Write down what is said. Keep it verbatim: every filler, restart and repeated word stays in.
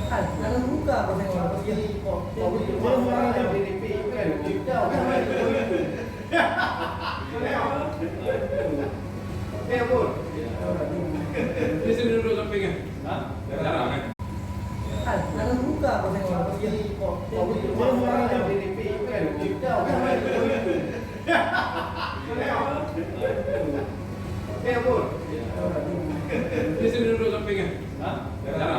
Hai, ada buka apa tengok? Di sini duduk samping, eh? Hah? Jarang, eh? Hai, ada buka apa tengok? Di sini duduk samping, eh? Hah? Jarang.